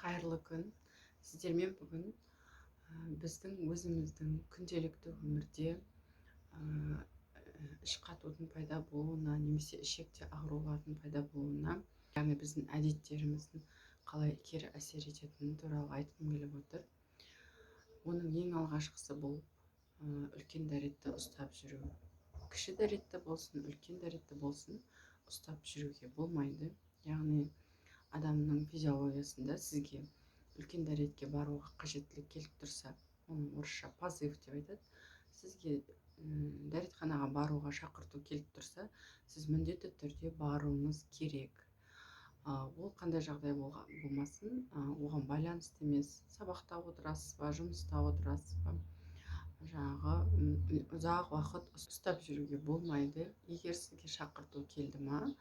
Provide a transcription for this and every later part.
Қайырлы күн! Сіздермен бүгін біздің өзіміздің күнделікті өмірде іш қатудың пайда болуына немесе ішекте аурулардың пайда болуына, яғни біздің әдеттеріміздің қалай кері әсер ететіні туралы айтқым келіп отыр. Оның ең алғашқысы бұл үлкен дәретті ұстап жүру. Кіші дәретті болсын, үлкен дәретті болсын, ұстап жүруге болмайды. Яғни адамның физиологиясында сізге үлкен дәретке баруға қажеттілік келіп тұрса, оны орысша позыв деп айтады, сізге дәретханаға баруға шақырту келіп тұрса, сіз міндетті түрде баруыңыз керек. Ол қандай жағдай болмасын, оған байланысты емес, сабақта отырасыз ба, жұмыста отырасыз ба, жаңағы ұзақ уақыт ұстап жүруге болмайды. Егер сізге шақырту келді ма,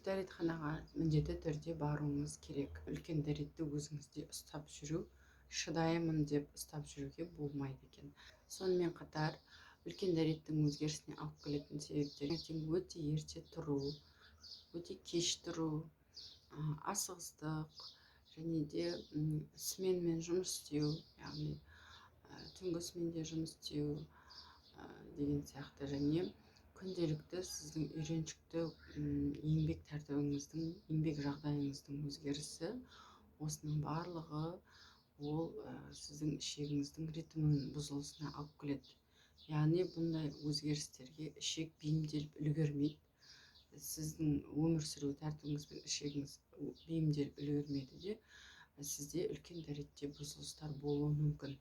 дәретханаға міндетті түрде баруыңыз керек. Үлкен дәретті өзіңізде ұстап жүру, шыдаймын деп ұстап жүруге болмайды екен. Сонымен қатар үлкен дәреттің өзгерісіне алып келетін себептер: ертең өте ерте тұру, өте кеш тұру, асығыстық және де сменмен жұмыс істеу, яғни түнгі сменде жұмыс істеу деген сияқты, және күнделікті сіздің үйреншікті еңбек тәртібіңіздің, еңбек жағдайыңыздың өзгерісі. Осының барлығы ол сіздің ішегіңіздің ритмінің бұзылысына алып келеді. Яғни бұндай өзгерістерге ішек бейімделіп үлгермейді. Сіздің өмір сүру тәртібіңізбен ішегіңіз бейімделіп үлгермейді де, сізде үлкен дәретте бұзылыстар болуы мүмкін.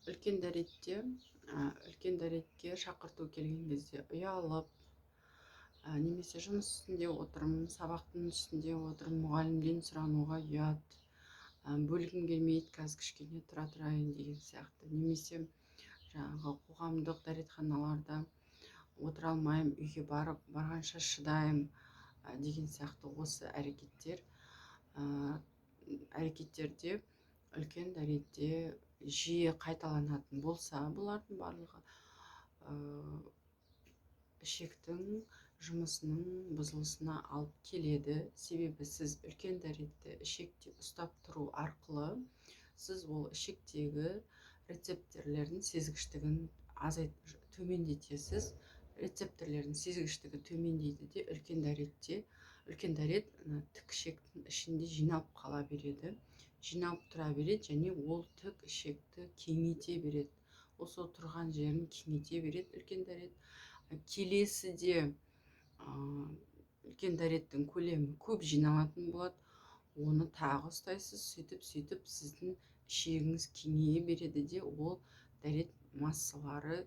Үлкен дәретке шақырту келген кезде ұялып немесе жұмыс үстінде отырмын, сабақтың үстінде отырмын, мұғалімден сұрануға ұят, бөлгім келмейді, қазір кішкене тұра тұрайын деген сияқты, немесе жаңағы қоғамдық дәретханаларда отыра алмаймын, үйге барып барғанша шыдаймын деген сияқты осы әрекеттерде үлкен дәретте жиі қайталанатын болса, бұлардың барлығы ішектің жұмысының бұзылысына алып келеді. Себебі сіз үлкен дәретті ішекте ұстап тұру арқылы сіз ол ішектегі рецепторлердің сезгіштігін төмендетесіз. Рецепторлердің сезгіштігі төмендейді де, үлкен дәрет тік ішектің ішінде жиналып қала береді, жиналып тұра береді және ол тік ішекті кеңейте береді, ол сол тұрған жерін кеңейте береді үлкен дәрет. Келесіде үлкен дәреттің көлемі көп жиналатын болады, оны тағы ұстайсыз. Сөйтіп, сөйтіп сіздің ішегіңіз кеңейе береді де, ол дәрет массалары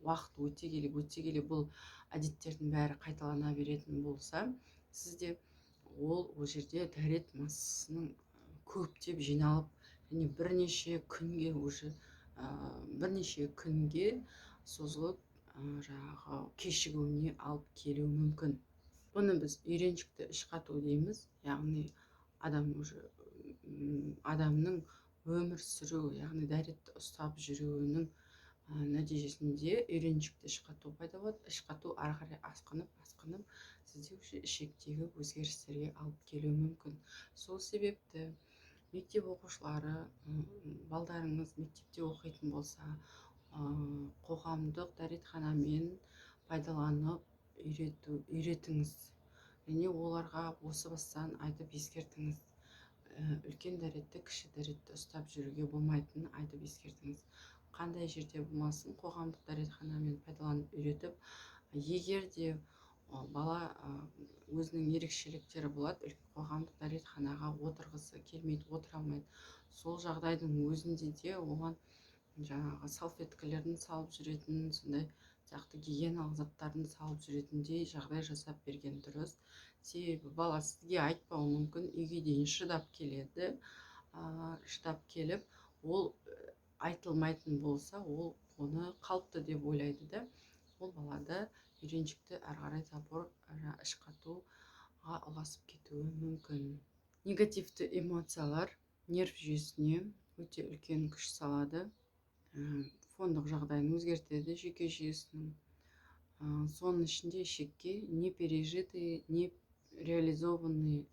уақыт өте келе бұл әдеттердің бәрі қайталана беретін болса, сізде ол жерде дәрет массасының көптеп жиналып және бірнеше күнге, уже бірнеше күнге созылып, жаңағы кешігуіне алып келуі мүмкін. Бұны біз үйреншікті іш қату дейміз. Яғни адам уже адамның өмір сүру, яғни дәретті ұстап жүруінің нәтижесінде үйреншікті іш қату пайда болады. Іш қату ары қарай асқынып, асқынып, сізде уже ішектегі өзгерістерге алып келуі мүмкін. Сол себепті мектеп оқушылары, балдарыңыз мектепте оқитын болса, қоғамдық дәретханамен пайдаланып үйретіңіз және оларға осы бастан айтып ескертіңіз. Үлкен дәретті, кіші дәретті ұстап жүруге болмайтынын айтып ескертіңіз. Қандай жерде болмасын, қоғамдық дәретханамен пайдаланып үйретіп, егер де бала өзінің ерекшеліктері болады, қоғамдық дәретханаға отырғысы келмейді, отыра алмайды, сол жағдайдың өзінде де оған жаңағы салфеткалерін салып жүретін, сондай сияқты гигиеналық заттарын салып жүретіндей жағдай жасап берген дұрыс. Себебі бала сізге айтпауы мүмкін, үйге дейін шыдап келеді. Шыдап келіп, ол айтылмайтын болса, ол оны қалыпты деп ойлайды да, ол балада үйреншікті әрі қарай запор, іш қатуға ұласып кетуі мүмкін. Негативті эмоциялар нерв жүйесіне өте үлкен күш салады, фондық жағдайын өзгертеді жүйке жүйесінің. Соның ішінде ішекке непережитые, не реализованные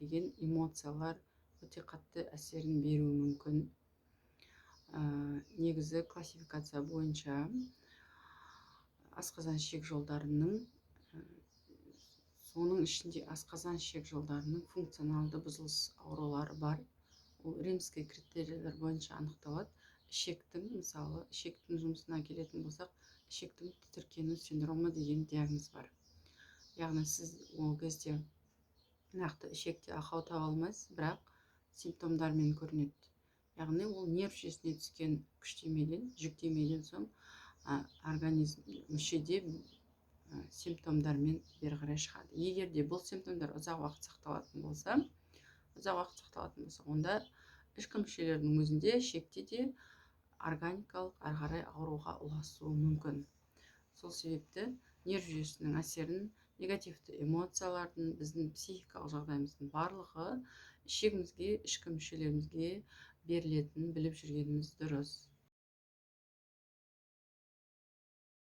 деген эмоциялар өте қатты әсерін беруі мүмкін. Негізі классификация бойынша асқазан ішек жолдарының, соның ішінде асқазан ішек жолдарының функционалды бұзылыс аурулары бар. Ол римский критерийлер бойынша анықталады. Ішектің, мысалы, ішектің жұмысына келетін болсақ, ішектің тітіркену синдромы деген диагноз бар. Яғни сіз ол кезде нақты ішекте ақау таба алмайсыз, бірақ симптомдармен көрінеді. Яғни ол нерв жүйесіне түскен күштемеден, жүктемеден соң организм мүшеде симптомдармен бері қарай шығады. Егер де бұл симптомдар ұзақ уақыт сақталатын болса, ұзақ уақыт сақталатын болса, онда ішкі мүшелердің өзінде, ішекте де органикалық ары қарай ауруға ұласуы мүмкін. Сол себепті нерв жүйесінің әсерін, негативті эмоциялардың, біздің психикалық жағдайымыздың барлығы ішегімізге, ішкі мүшелерімізге берілетінін біліп жүргеніміз дұрыс.